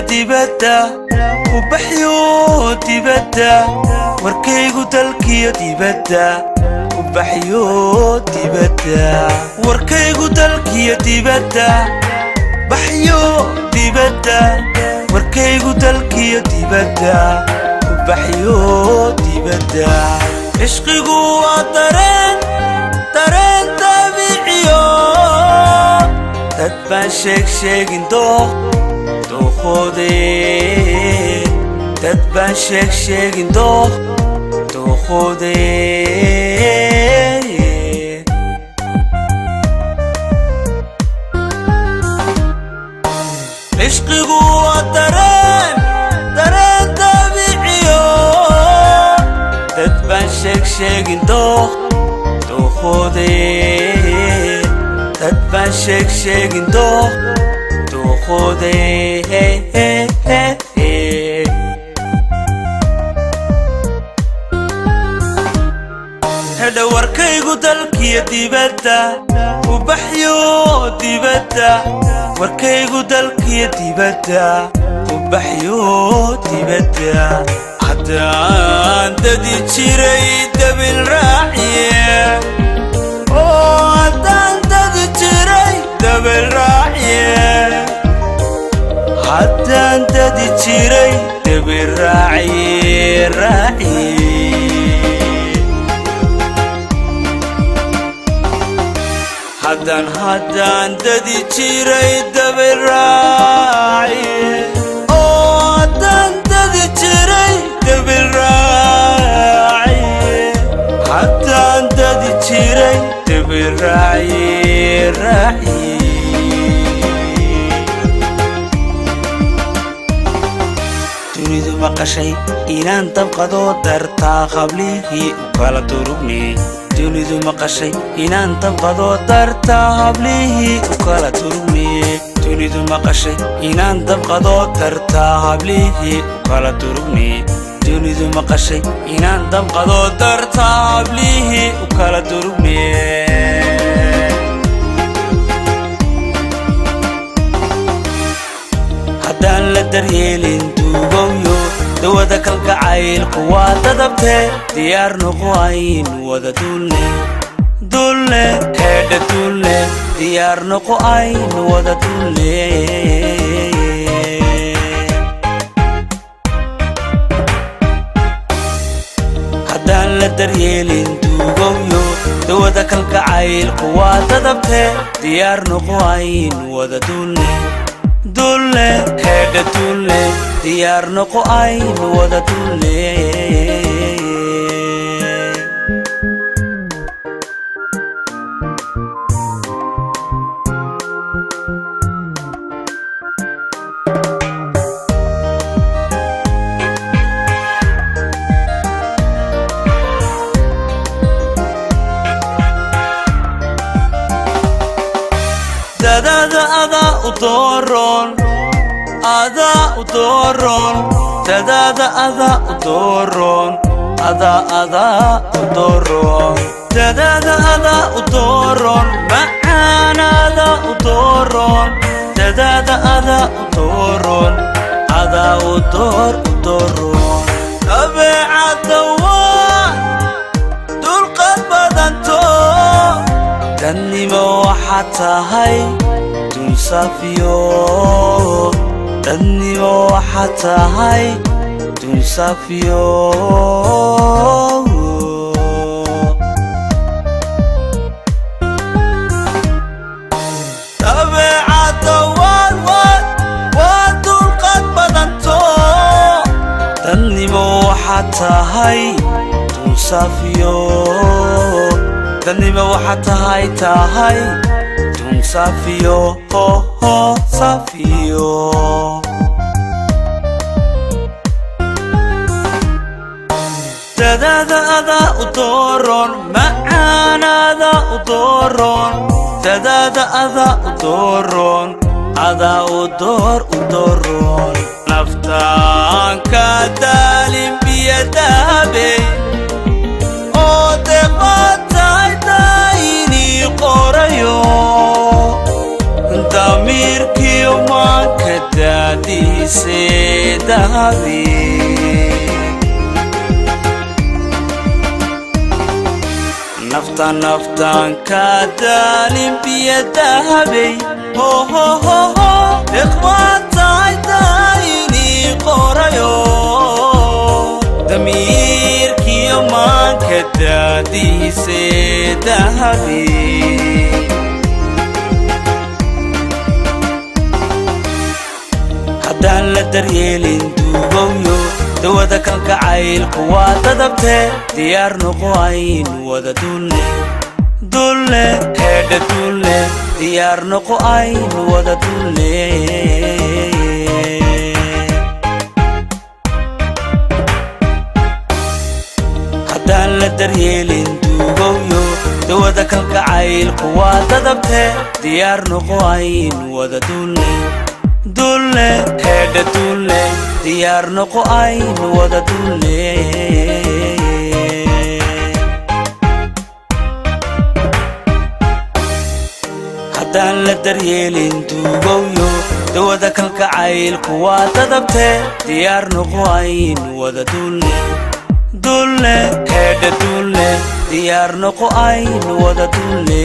Dalkiyo dibadda ubaxyo dibadda, warkaygu dalkiyo dibadda ubaxyo dibadda, warkaygu dalkiyo dibadda baxyo dibadda, warkaygu dalkiyo dibadda ubaxyo dibadda. Cishqigu waa dareen, dareen dabiiciyo, dad baan sheeg sheegin dooq dooqoode, dad baan sheeg sheegin dooq dooqoode. Cishqigu waa dareen, dareen dabiiciyo, dad baan sheeg sheegin dooq dooqoode, dad baan sheeg sheegin dooq dooqoode. Hedha warkaygu dalkiyo dibadda ubaxyo dibadda, warkaygu dalkiyo dibadda ubaxyo dibadda. Haddaan dadi jiray dabil raaciye, oo haddaan dadi jiray dabil raaciye, haddaan dadi jiray dabil raaciye raaciye, haddaan haddaan dadi jiray dabil raaciye, oo haddaan dadi jiray dabil raaciye, haddaan dadi jiray dabil raaciye raaciye. Dunidu maqashay inaan dabqado dartaa qablihii u kala durugne, dunidu maqashay inaan dabqado dartaa hablihii u kala durugne, dunidu maqashay inaan dabqado dartaa hablihii u kala durugne, dunidu maqashay inaan dabqado dartaa hablihii u kala durugne. Haddaan la daryeelin duugowyo dawada kalgacaylku waa dadabte, diyaar noqo aynu wada duulne duulne, heedha duulne, diyaar noqo aynu wada duulne. Haddaan la daryeelin duugowyo dawada kalgacaylku waa dadabte, diyaar noqo aynu wada duulne duulne, heedha duulne, diyaar noqo aynu wada duulne. Dadaada adaa u dooroon, adaa u dooroon, dadaada adaa u dooroon, adaa adaa u dooroon, dadaada adaa u dooroon, macaanaada u dooroon, dadaada adaa u dooroon, adaa u door u dooroon. Dabeecadda waa dulqad badanto, dadnimo waxaad tahay dunsafiyo, dadnimo waxaad tahay dunsafiyo. Dabeecadda waad waad waa dulqad badanto, dadnimo waxaad tahay dunsafiyo, dadnimo waxaad tahay tahay dunsafiyo ho ho safiyo. Dadaada adaa u dooroon, macaanaada u dooroon, dadaada adaa u dooroon, adaa u door u dooroon. Naftaan ka daalin biyadaabey oo deeqaatay daynii qorayo, damiirkiyo maanka daadi. daadiise dahabi. Nafta naftaan ka daalin biyo dahabey, hohohoho, deqwaatahay daayinii qorayo, damiirkiyo maanka daadiise dahabi. Haddaan la daryeelin duugowyo, dawada kalkacaylku waa dadabte, diyaar noqo aynu wada duulne, duulne, heedha duulne, diyaar noqo aynu wada duulne. Haddaan la daryeelin duugowyo, dawada kalkacaylku waa dadabte, diyaar noqo aynu wada duulne, duulne, heedha duulne, diyaar noqo aynu wada duulne. Haddaan la daryeelin duugowyo, dawada kalkacaylku waa dadabte, diyaar noqo aynu wada duulne, duulne, heedha duulne, diyaar noqo aynu wada duulne.